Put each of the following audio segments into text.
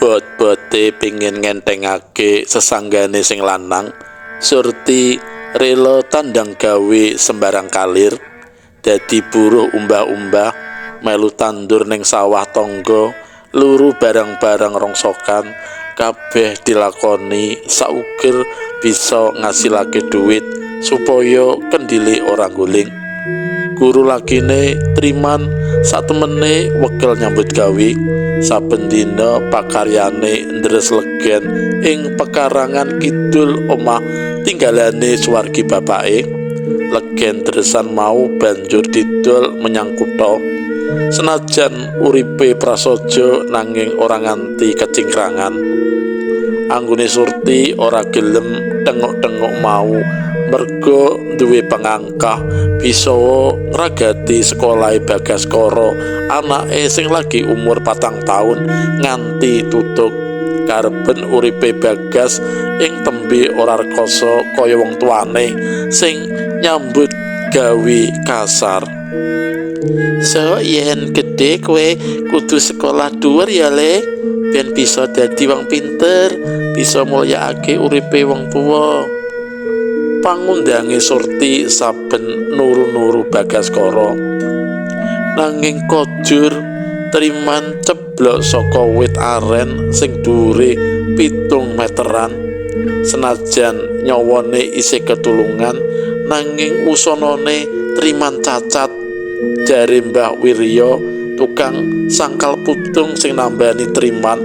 Bot-bote pingin ngenthengake sesanggane sing lanang, Surti rela tandang gawe sembarang kalir, dadi buruh umbah-umbah, melu tandur ning sawah tangga, luru barang-barang rongsokan, kabeh dilakoni sauger bisa ngasilake duit supaya kendile ora ngguling. Guru lakine Triman satemene wegel nyambut gawe, saben dina pakaryane ndres legen ing pekarangan kidul omah tinggalane swargi bapake. Legen dresan mau banjur didol menyang kutha. Senajan uripe prasaja nanging ora nganti kecingkrangan. Anggone Surti ora gelem tengok-tengok mau merga duwe pangangkah bisa ngragati sekolahe Bagaskara anake sing lagi umur 4 taun nganti tutuk. Kareben uripe Bagas ing tembe ora rekoso kaya wong tuane sing nyambut gawe kasar. So yen gedhe kowe kudu sekolah dhuwur ya Le, ben bisa dadi wong pinter, bisa mulyakake uripe wong tuwa. Pangundange Surti saben nuru-nuru Bagaskara. Nanging kojur Triman ceblok saka wit aren sing dhuwure 7 meteran. Senajan nyawane isih ketulungan, nanging wusanane Triman cacat. Jare Mbah Wirya, tukang sangkal putung sing nambani Triman,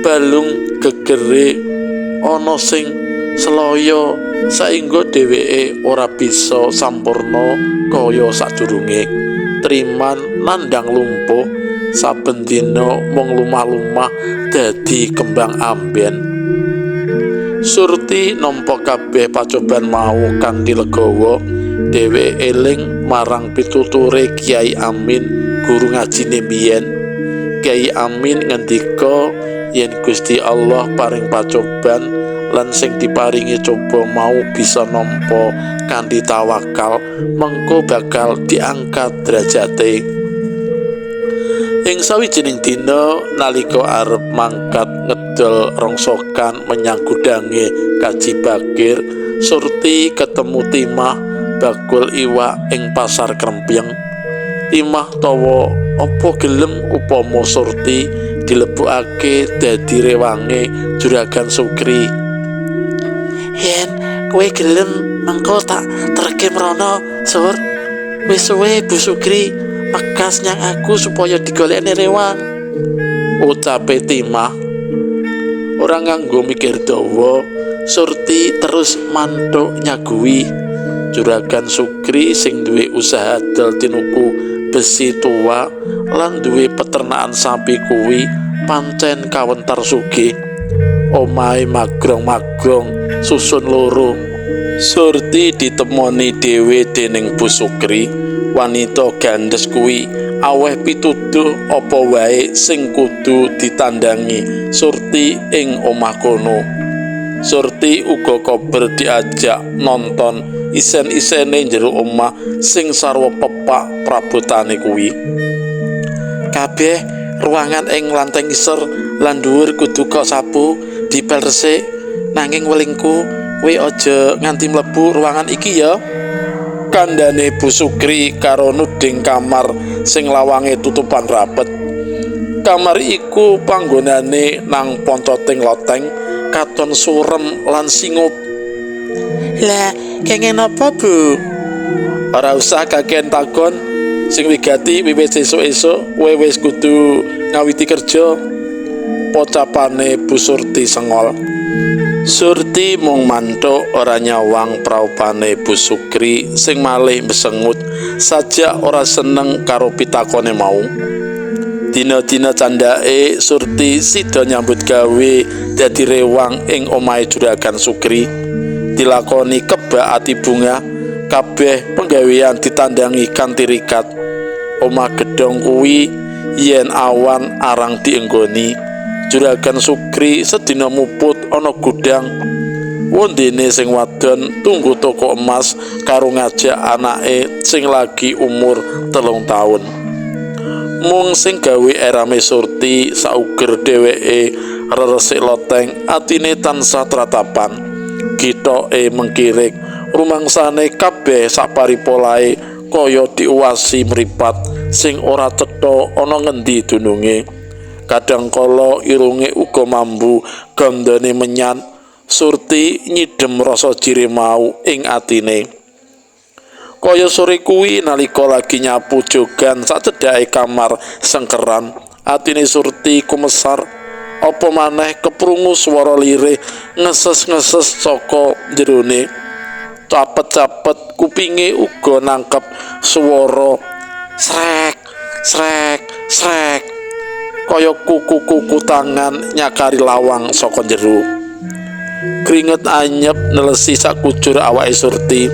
balung gegere ana sing selaya saengga dheweke ora bisa sampurna kaya sadurunge. Triman nandhang lumpuh, saben dina mung lumah-lumah dadi kembang amben. Surti nampa kabeh pacoban mau kanthi legawa. Dheweke eling marang pituture Kiai Amin, guru ngajine biyen. Kiai Amin ngendika yen Gusti Allah paring pacoban lan sing diparingi coba mau bisa nampa kanthi tawakal, mengko bakal diangkat derajate. Ing sawijining dina nalika arep mangkat ngedol rongsokan menyang gudange Kaji Bakir, Surti ketemu Timah bakul iwak ing pasar Krempyeng. Timah tawa apa gelem upama Surti dilebokake dadi rewange Juragan Sukri. Yen kowe gelem mengko tak terke mrono, Sur. Wis suwe Bu Sukri mekas nyang aku supaya digolekne rewang, ucape Timah. Ora nganggo mikir dawa, Surti terus manthuk nyaguhi. Juragan Sukri sing duwe usaha dol tinuku besi tua lan duwe peternakan sapi kuwi pancen kawentar sugih. Omahe magrong-magrong susun loro. Surti ditemoni dhewe dening Bu Sukri. Wanita gandes kuwi aweh pituduh apa wae sing kudu ditandangi Surti ing omah kono. Surti uga kober diajak nonton isen-isene jero omah sing sarwa pepak prabotane kuwi. Kabeh ruangan ing lantai ngisor lan dhuwur kudu kok sapu dipel resik, nanging welingku kowe aja nganti mlebu ruangan iki ya. Kandhane Bu Sukri karo nuding kamar sing lawange tutupan rapet. Kamar iku panggonane nang poncoting loteng, katon surem lan singup. Lah, kenging napa, Bu? Ora usah kakean takon, sing wigati wiwit sesuk-esuk kowe wis kudu ngawiti kerja. Pocapane Bu Surti sengol. Surti mung manthuk ora nyawang praupane Bu Sukri sing malih mesengut sajak ora seneng karo pitakone mau. Dina-dina candhake Surti sida nyambut gawe dadi rewang ing omahe Juragan Sukri. Dilakoni kebak ati bunga, kabeh penggawean ditandangi kanthi rikat. Omah gedhong kuwi yen awan arang dienggoni. Juragan Sukri sedina muput ana gudang. Wondene sing wadon tunggu toko emas karo ngajak anake sing lagi umur 3 taun. Mung sing gawe erame Surti sauger dheweke reresik loteng, atine tansah tratapan. Gitoke mengkirik, rumangsane kabeh saparipolahe kaya diuwasi mripat sing ora cetha ana ngendi dununge. Kadang kala irunge uga mambu gandane menyan. Surti nyidem rasa jire mau ing atine. Kaya sore kuwi nalika lagi nyapu jogan sacedhake kamar sengkeran, atine Surti kumesar. Apa maneh keprungu swara lirih ngeses-ngeses saka jerone. Capet-capet kupinge uga nangkep swara srek srek srek kaya kuku-kuku tangan nyakari lawang saka jero. Kringet anyep nelesi sakujur awake Surti.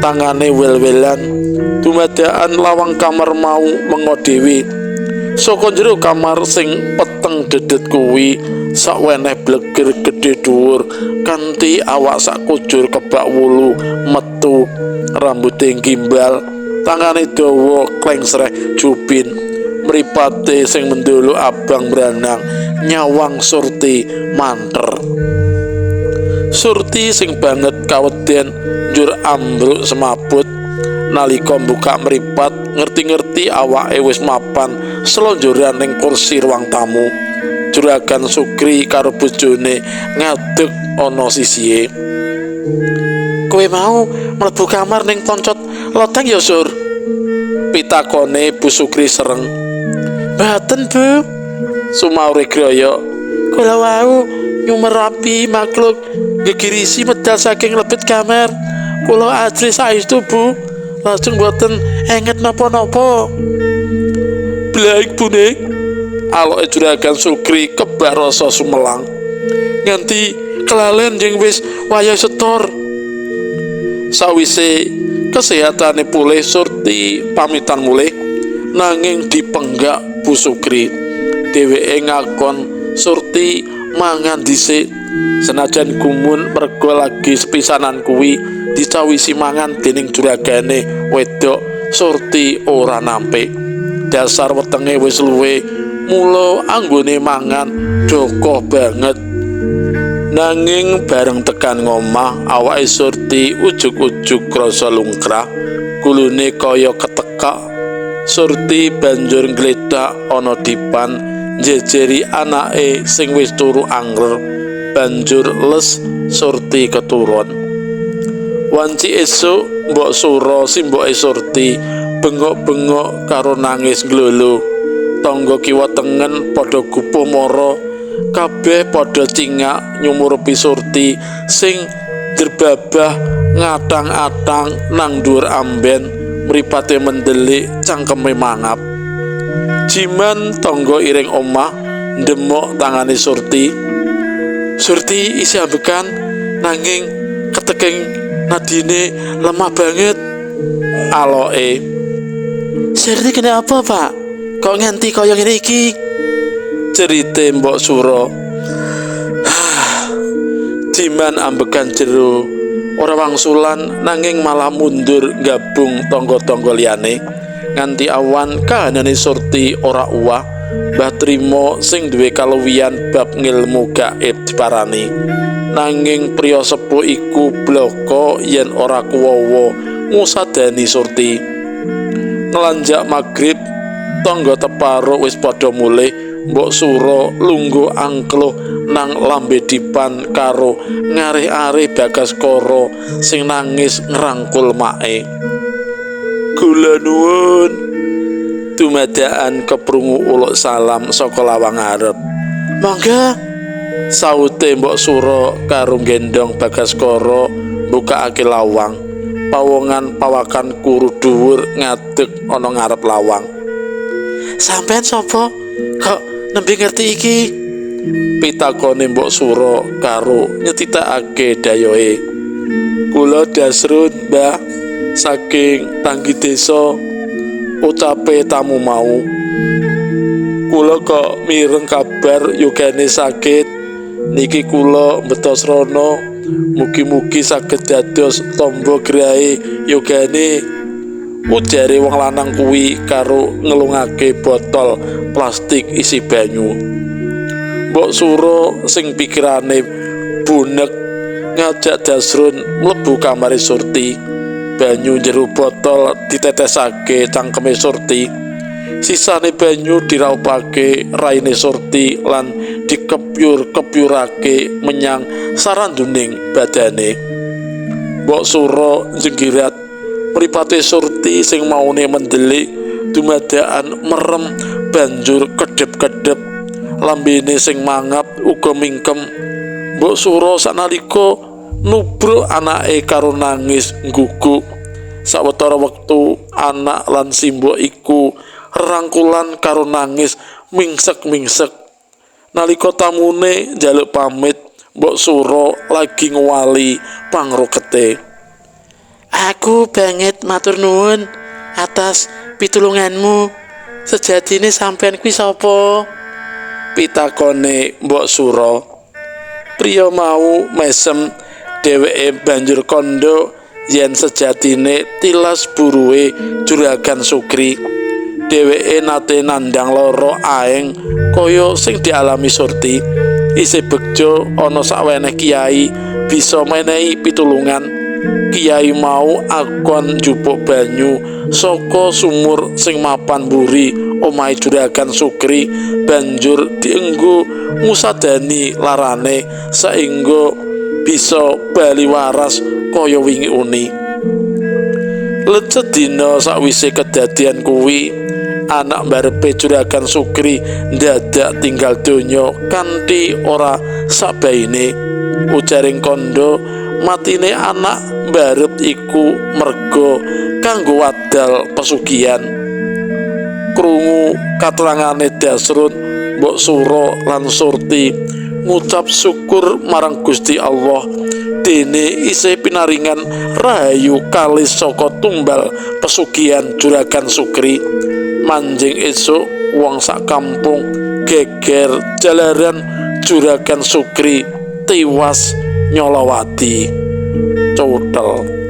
Tangane wel-welan dumadakan lawang kamar mau mengo dhewe. Saka jero kamar sing peteng dedet kuwi sakweneh bleger gedhe dhuwur kanthi awak sakujur kebak wulu metu, rambute gimbal, tangane dawa klengsreh jubin, mripate sing mendolo abang branang nyawang Surti manter. Surti sing banget kaweden njur ambruk semaput. Nalika mbuka mripat ngerti-ngerti awake wis mapan selonjoran ning kursi ruang tamu. Juragan Sukri karo bojone ngadeg ana sisihe. Kowe mau mlebu kamar ning poncot loteng ya, Sur? Pitakone Bu Sukri sereng. Mboten, Bu. Sumaure groyok. Kula wau nyumerapi makhluk gegirisi medal saking lebet kamar. Kula ajrih saestu, Bu. Lajeng mboten enget napa-napa. Blaik bune. Aloke Juragan Sukri kebak rasa sumelang. Nganti kelalen jeng wis wayah setor. Sawise kesehatane pulih, Surti pamitan mulih nanging dipenggak Bu Sukri. Dheweke ngakon Surti mangan dhisik. Senajan gumun mergo lagi sepisanan kuwi dicawisi mangan dening juragane wedok, Surti ora nampik. Dasar wetenge wis luwe, mula anggone mangan jokoh banget. Nanging bareng tekan ngomah, awake Surti ujug-ujug krasa lungkrah, gulune kaya ketekak. Surti banjur nggledak ana dipan njejeri anake sing wis turu angler. Banjur les Surti keturun. Wanci esuk Mbok Suro simboke Surti bengok-bengok karo nangis nglolo. Tangga kiwa tengen padha gupuh mara, kabeh padha cingak nyumurupi Surti sing jerbabah ngatang-atang nang dhuwur amben, mripate mendelik, cangkeme mangap. Jiman tangga iring omah ndemok tangane Surti. Surti isih ambekan nanging keteking nadine lemah banget. Aloke. Surti kena apa, Pak? Kok nganti kaya ngene iki? Cerite Mbok Suro. Jiman ambekan jero, ora wangsulan nanging malah mundur gabung tangga-tangga liyane. Nganti awan kahanane Surti ora uwah. Mbah Trimo sing duwe kaluwihan bab ngilmu gaib diparani. Nanging priya sepuh iku blaka yen ora kuwawa ngusadani Surti. Nglanjak magrib, tangga teparo wis padha mulih. Mbok Suro lungguh angkluh nang lambe dipan karo ngarih-arih Bagaskara sing nangis ngrangkul make. Kula nuwun. Dumadakan keprungu uluk salam saka lawang ngarep. Mangga. Saute Mbok Suro karo gendong Bagaskara mbukakake lawang. Pawongan pawakan kuru dhuwur ngadeg ana ngarep lawang. Sampeyan sapa? Kok nembe ngerti iki? Pitakone Mbok Suro karo nyetitakake dayohe. Kula Dasrun, Mbah, saking tanggi desa, ucape tamu mau. Kula kok mireng kabar yogane sakit. Niki kula mbeta srana, mugi-mugi saged dados tamba grahe yogane, ujare wong lanang kuwi karo ngelungake botol plastik isi banyu. Mbok Suro sing pikirane bunek ngajak Dasrun mlebu kamare Surti. Banyu jero botol ditetesake cangkeme Surti. Sisane banyu diraupake raine Surti lan dikepyur-kepyurake menyang saranduning badane. Mbok Suro njenggirat mripate Surti sing maune mendelik dumadakan merem banjur kedhep-kedhep. Lambene sing mangap uga mingkem. Mbok Suro sanalika nubruk anake karo nangis ngguguk. Sawetara wektu anak lan simbok iku rangkulan karo nangis mingsek-mingsek. Nalika tamune njaluk pamit, Mbok Suro lagi ngwali pangrukete. Aku banget matur nuwun atas pitulunganmu. Sejatine sampean kuwi sapa? Pitakone Mbok Suro. Priya mau mesem, dheweke banjur kandha yen sejatine tilas buruhe Juragan Sukri. Dheweke nate nandhang lara aeng kaya sing dialami Surti. Isih begja ana saweneh kiai bisa menehi pitulungan. Kiai mau akon njupuk banyu saka sumur sing mapan mburi omahe Juragan Sukri, banjur dienggo ngusadani larane saengga bisa bali waras kaya wingi uni. Lecet dina sakwise kedadian kuwi, anak mbarepe Juragan Sukri ndadak tinggal donya kanthi ora sabaine. Ujaring kandha, matine anak mbarep iku merga kanggo wadal pesugihan. Krungu katerangane Dasrun, Mbok Suro lan Surti ngucap syukur marang Gusti Allah dene isih pinaringan rahayu kalis saka tumbal pesugihan Juragan Sukri. Manjing esuk wong sak kampung geger jalaran Juragan Sukri tiwas nyolowati. Cotel.